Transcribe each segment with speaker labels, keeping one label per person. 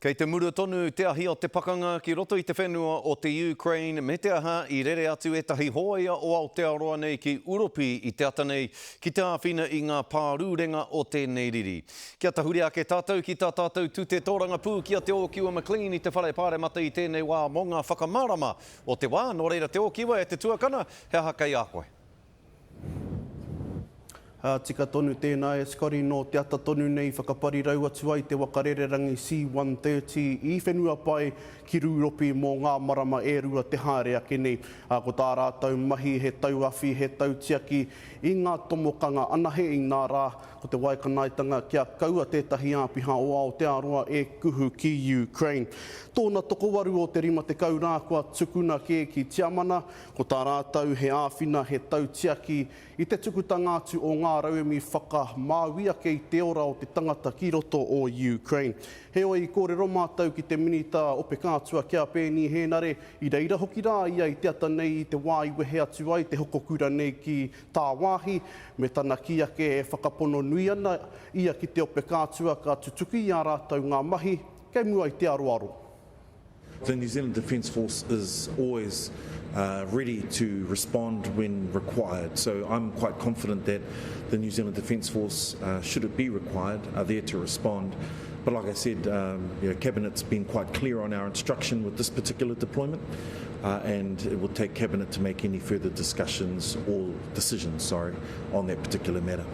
Speaker 1: Kei te mura tonu te ahi o te pakanga ki roto i te whenua o te Ukraine me te aha i rere atu ētahi hōia o Aotearoa nei ki Uropi i te ata nei ki te āwhina i ngā pārūrenga o tēnei riri. Kia tahuri ake tātou ki tā tātou tute tōrangapū ki a Te Ōkiwa McLean i te Whare Pāremata i tēnei wā mō ngā whakamārama o te wā. Nō reira Te Ōkiwa e te tuakana, he aha kei a koe?
Speaker 2: Ā, tika tonu tēnā e Scotty, nō te ata tonu nei i whakaparirau atu ai te waka rererangi C-130 i Whenuapai ki Rūropi mō ngā marama e rua te haere ake nei. Ā, ko tā rātou mahi he tauawhi, he tautiaki i ngā tomokanga anahe, inā rā, ko te waekanaetanga kia kaua tētahi āpiha o Aotearoa e kuhu ki Ukraine. Tōna tokowaru o te 50 rā kua tukuna kē ki Tiamana, Ko tā rātou he āwhina, he tautiaki i te tukutanga atu o ngā rauemi whakamāui ake i te ora o te tangata ki roto o Ukraine. Heoi, i kōrero mātou ki te Minita Ope Kātua ki a Peeni Hēnare, i reira hoki rā ia i te ata nei i te wā i wehe atu ai te hokokura nei ki tāwāhi, me tana kī ake e whakapono nui ana ia ki te Ope Kātua ka tutuki i a rātou ngā mahi kei mua i te aroaro.
Speaker 3: The New Zealand Defence Force is always uh, ready to respond when required. So I'm quite confident that the New Zealand Defence Force, uh, should it be required, are there to respond. But like I said, um, you know, Cabinet's been quite clear on our instruction with this particular deployment, uh, and it will take Cabinet to make any further discussions or decisions, sorry, on that particular matter.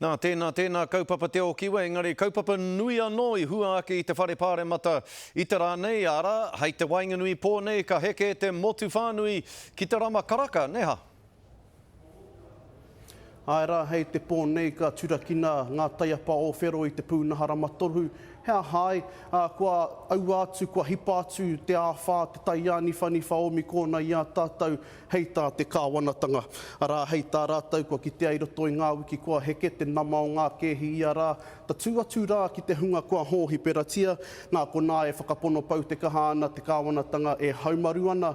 Speaker 1: Nā, tēnā, tēnā kaupapa te Ōkiwa, engari kaupapa nui anō i hua ake i te Whare Pāremata i te rā nei, arā, hei te waenganui pō nei ka heke te motu whānui ki te rama karaka, nē hā?
Speaker 2: Āe rā, hei te pō nei ka turakina ngā taiapa ōwhero i te pūnaha rama tohu, he aha ai, ā, kua aua atu, kua hipa atu te āwhā, te taiāniwhaniwha o Mikōna i a tātou, Hei tā te kāwanatanga, arā, hei tā rātou kua kitea i roto i ngā wiki kua heke te nama o ngā kēhi ia rā, tatū atu rā ki te hunga kua hōhiperatia, nā konā e whakapono pau te kaha ana te kāwanatanga e haumaru ana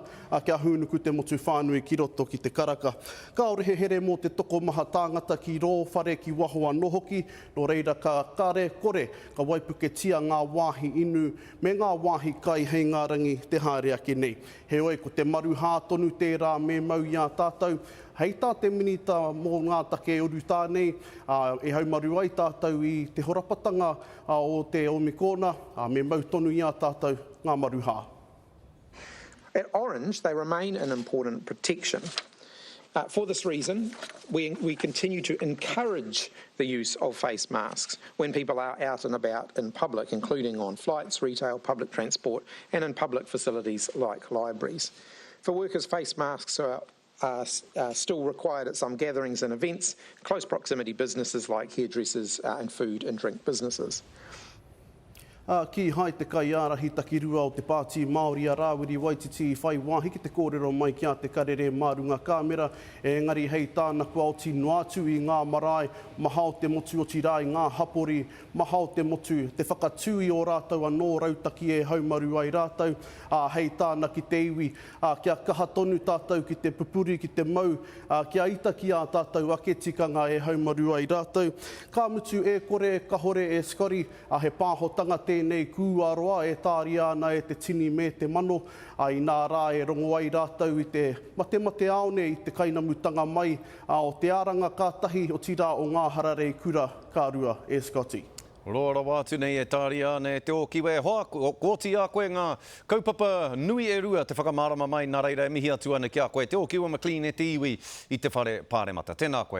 Speaker 2: kia hūnuku te motu whānui ki roto ki te karaka. Kāore he here mō te tokomaha tāngata ki rō whare ki waho anō hoki, nō reira ka kare kore ka waipuketia ngā wāhi inu me ngā wāhi kai hei ngā rangi te haere ake nei. Heoi, ko te maruhā tonu tērā me mau i a tātou, hei tā te Minita mō ngā take urutā nei, ā, e haumaru ai tātou i te horapatanga o te Omikōna, ā, me mau tonu i a tātou ngā maruhā.
Speaker 4: At Orange, they remain an important protection. Uh, for this reason, we, we continue to encourage the use of face masks when people are out and about in public, including on flights, retail, public transport, and in public facilities like libraries. For workers, face masks are are, are still required at some gatherings and events, close proximity businesses like hairdressers uh, and food and drink businesses.
Speaker 2: Ā, kīhai te kaiārahi takirua o te Pāti Māori a Rāwiri Waititi i whai wāhi ki te kōrero mai ki a Te Karere mā runga kāmera, engari hei tāna kua oti noa atu i ngā marae maha o te motu otirā i ngā hapori maha o te motu te whakatū i ō rātou anō rautaki e haumaru ai rātou, ā, hei tāna ki te iwi, ā, kia kaha tonu tātou ki te pupuri, ki te mau, ā, kia ita ki ā tātou ake tikanga e haumaru ai rātou. Ka mutu e kore, kahore e Scotty, Ā, he pāhotanga tēnei kūaroa e tāria ana e te tini me te mano, ā, inā rā e rongo ai rātou i te matemateāone i te kainamutanga mai, ā, o te aranga ka tahi, otirā o ngā hararei kura ka rua, e Scotty.
Speaker 1: Roa rawa atu nei e tāria ana e te Ōkiwa e hoa, kua oti i a koe ngā kaupapa nui e rua te whakamārama mai, nā reira e mihi atu ana ki a koe, Te Ōkiwa McLean e te iwi i te Whare Pāremata. Tēnā koe.